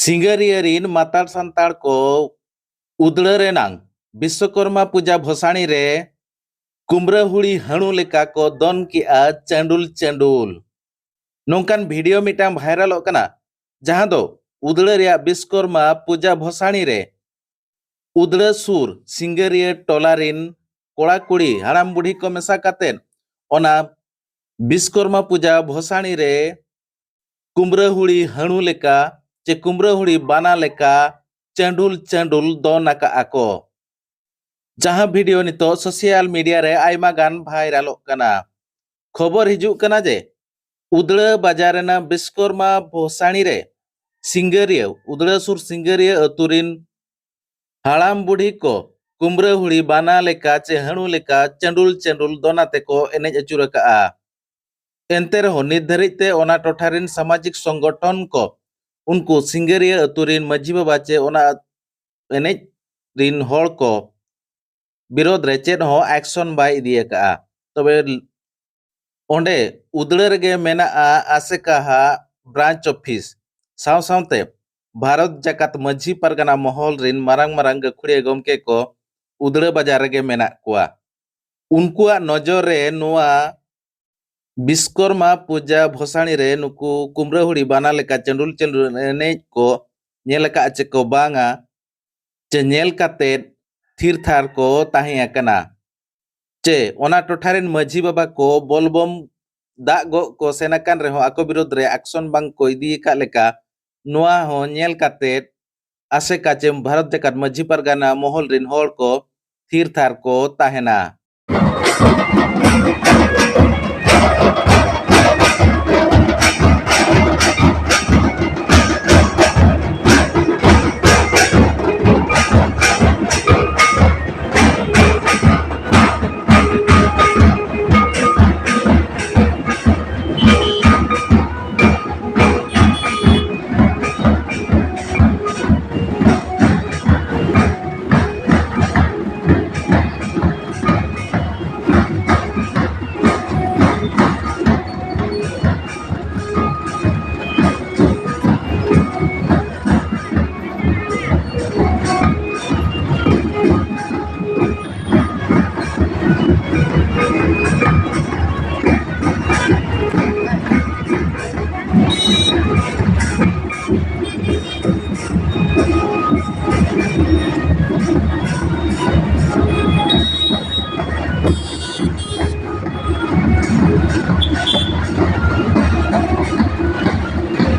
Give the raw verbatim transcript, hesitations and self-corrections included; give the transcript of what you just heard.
ᱥᱤᱸᱜᱟᱹᱨᱤᱭᱟᱹ ᱨᱤᱱ ᱢᱟᱛᱟᱞ ᱥᱟᱱᱛᱟᱲ ᱠᱚ ᱩᱫᱽᱲᱟᱹ ᱨᱮᱱᱟᱝ ᱵᱤᱥᱥᱚᱠᱚᱨᱢᱟ ᱯᱩᱡᱟ ᱵᱷᱚᱥᱟᱬᱤ ᱨᱮ ᱠᱩᱢᱵᱽᱲᱟᱹ ᱦᱩᱲᱤ ᱦᱟᱹᱬᱩ ᱞᱮᱠᱟ ᱠᱚ ᱫᱚᱱ ᱠᱮᱜᱼᱟ ᱪᱟᱹᱰᱩᱞ ᱪᱟᱹᱰᱩᱞ᱾ ᱱᱚᱝᱠᱟᱱ ᱵᱷᱤᱰᱤᱭᱳ ᱢᱤᱫᱴᱟᱝ ᱵᱷᱟᱭᱨᱟᱞᱚᱜ ᱠᱟᱱᱟ, ᱡᱟᱦᱟᱸ ᱫᱚ ᱩᱫᱽᱲᱟᱹ ᱨᱮᱭᱟᱜ ᱵᱤᱥᱠᱚᱨᱢᱟ ᱯᱩᱡᱟ ᱵᱷᱚᱥᱟᱬᱤ ᱨᱮ ᱩᱫᱽᱲᱟᱹ ᱥᱩᱨ ᱥᱤᱸᱜᱟᱹᱨᱤᱭᱟᱹ ᱴᱚᱞᱟ ᱨᱤᱱ ᱠᱚᱲᱟ ᱠᱩᱲᱤ ᱦᱟᱲᱟᱢ ᱵᱩᱰᱷᱤ ᱠᱚ ᱢᱮᱥᱟ ᱠᱟᱛᱮᱫ ᱚᱱᱟ ᱵᱤᱥᱠᱚᱨᱢᱟ ᱯᱩᱡᱟ ᱵᱷᱚᱥᱟᱬᱤ ᱨᱮ ᱠᱩᱢᱵᱽᱲᱟᱹ ᱦᱩᱲᱤ ᱦᱟᱹᱬᱩ ᱞᱮᱠᱟ ᱪᱮ ᱠᱩᱢᱵᱽᱲᱟᱹ ᱦᱩᱲᱤ ᱵᱟᱱᱟ ᱞᱮᱠᱟ ᱪᱟᱹᱰᱩᱞ ᱪᱟᱹᱰᱩᱞ ᱫᱚᱱ ᱟᱠᱟᱜᱼᱟ ᱠᱚ᱾ ᱡᱟᱦᱟᱸ ᱵᱷᱤᱰᱤᱭᱳ ᱱᱤᱛᱚᱜ ᱥᱳᱥᱤᱭᱟᱞ ᱢᱤᱰᱤᱭᱟ ᱨᱮ ᱟᱭᱢᱟ ᱜᱟᱱ ᱵᱷᱟᱭᱨᱟᱞᱚᱜ ᱠᱟᱱᱟ᱾ ᱠᱷᱚᱵᱚᱨ ᱦᱤᱡᱩᱜ ᱠᱟᱱᱟ ᱡᱮ ᱩᱫᱽᱲᱟᱹ ᱵᱟᱡᱟᱨ ᱨᱮᱱᱟᱜ ᱵᱤᱥᱠᱚᱨᱢᱟ ᱵᱷᱚᱥᱟᱬᱤ ᱨᱮ ᱥᱤᱸᱜᱟᱹᱨᱤᱭᱟᱹ, ᱩᱫᱽᱲᱟᱹ ᱥᱩᱨ ᱥᱤᱸᱜᱟᱹᱨᱤᱭᱟᱹ ᱟᱹᱛᱩ ᱨᱤᱱ ᱦᱟᱲᱟᱢ ᱵᱩᱰᱷᱤ ᱠᱚ ᱠᱩᱢᱵᱽᱲᱟᱹ ᱦᱩᱲᱤ ᱵᱟᱱᱟ ᱞᱮᱠᱟ ᱪᱮ ᱦᱟᱹᱬᱩ ᱞᱮᱠᱟ ᱪᱟᱹᱰᱩᱞ ᱪᱟᱹᱰᱩᱞ ᱫᱚᱱ ᱟᱛᱮ ᱠᱚ ᱮᱱᱮᱡ ᱟᱹᱪᱩᱨ ᱟᱠᱟᱜᱼᱟ᱾ ᱮᱱᱛᱮ ᱨᱮᱦᱚᱸ ᱱᱤᱛ ᱫᱷᱟᱹᱨᱤᱡ ᱛᱮ ᱚᱱᱟ ᱴᱚᱴᱷᱟ ᱨᱤᱱ ᱥᱟᱢᱟᱡᱤᱠ ᱥᱚᱝᱜᱚᱴᱷᱚᱱ ᱠᱚ ᱩᱱᱠᱩ ᱥᱤᱸᱜᱟᱹᱨᱤᱭᱟᱹ ᱟᱹᱛᱩ ᱨᱤᱱ ᱢᱟᱹᱡᱷᱤ ᱵᱟᱵᱟ ᱪᱮ ᱚᱱᱟ ᱮᱱᱮᱡ ᱨᱤᱱ ᱦᱚᱲ ᱠᱚ ᱵᱤᱨᱳᱫᱷ ᱨᱮ ᱪᱮᱫ ᱦᱚᱸ ᱟᱠᱥᱚᱱ ᱵᱟᱭ ᱤᱫᱤ ᱟᱠᱟᱜᱼᱟ᱾ ᱛᱚᱵᱮ ᱚᱸᱰᱮ ᱩᱫᱽᱲᱟᱹ ᱨᱮᱜᱮ ᱢᱮᱱᱟᱜᱼᱟ ᱟᱥᱮᱠᱟ ᱦᱟᱜ ᱵᱨᱟᱧᱪ ᱚᱯᱷᱤᱥ, ᱥᱟᱶ ᱥᱟᱶᱛᱮ ᱵᱷᱟᱨᱚᱛ ᱡᱟᱠᱟᱛ ᱢᱟᱹᱡᱷᱤ ᱯᱟᱨᱜᱟᱱᱟ ᱢᱚᱦᱚᱞ ᱨᱤᱱ ᱢᱟᱨᱟᱝ ᱢᱟᱨᱟᱝ ᱜᱟᱹᱠᱷᱩᱲᱤᱭᱟᱹ ᱜᱚᱢᱠᱮ ᱠᱚ ᱩᱫᱽᱲᱟᱹ ᱵᱟᱡᱟᱨ ᱨᱮᱜᱮ ᱢᱮᱱᱟᱜ ᱠᱚᱣᱟ᱾ ᱩᱱᱠᱩᱣᱟᱜ ᱱᱚᱡᱚᱨ ᱨᱮ ᱱᱚᱣᱟ ᱵᱤᱥᱠᱚᱨᱢᱟ ᱯᱩᱡᱟ ᱵᱷᱚᱥᱟᱬᱤ ᱨᱮ ᱱᱩᱠᱩ ᱠᱩᱢᱵᱽᱲᱟᱹ ᱦᱩᱲᱤ ᱵᱟᱱᱟ ᱞᱮᱠᱟ ᱪᱟᱹᱰᱩᱞ ᱪᱟᱹᱰᱩᱞ ᱮᱱᱮᱡ ᱠᱚ ᱧᱮᱞ ᱟᱠᱟᱫ ᱪᱮ ᱠᱚ ᱵᱟᱝᱟ, ᱪᱮ ᱧᱮᱞ ᱠᱟᱛᱮᱫ ᱛᱷᱤᱨ ᱛᱷᱟᱨ ᱠᱚ ᱛᱟᱦᱮᱸ ᱟᱠᱟᱱᱟ᱾ ᱪᱮ ᱚᱱᱟ ᱴᱚᱴᱷᱟ ᱨᱮᱱ ᱢᱟᱹᱡᱷᱤ ᱵᱟᱵᱟ ᱠᱚ ᱵᱚᱞᱵᱚᱢ ᱫᱟᱜ ᱜᱚᱜ ᱠᱚ ᱥᱮᱱ ᱟᱠᱟᱱ ᱨᱮᱦᱚᱸ ᱟᱠᱚ ᱵᱤᱨᱩᱫᱽ ᱨᱮ ᱟᱠᱥᱚᱱ ᱵᱟᱝ ᱠᱚ ᱤᱫᱤ ᱟᱠᱟᱫ ᱞᱮᱠᱟ, ᱱᱚᱣᱟ ᱦᱚᱸ ᱧᱮᱞ ᱠᱟᱛᱮᱫ ᱟᱥᱮᱠᱟ ᱪᱮ ᱵᱷᱟᱨᱚᱛ ᱡᱟᱠᱟᱛ ᱢᱟᱹᱡᱷᱤ ᱯᱟᱨᱜᱟᱱᱟ ᱢᱚᱦᱚᱞ ᱨᱤᱱ ᱦᱚᱲ ᱠᱚ ᱛᱷᱤᱨ ᱛᱷᱟᱨ ᱠᱚ ᱛᱟᱦᱮᱱᱟ᱾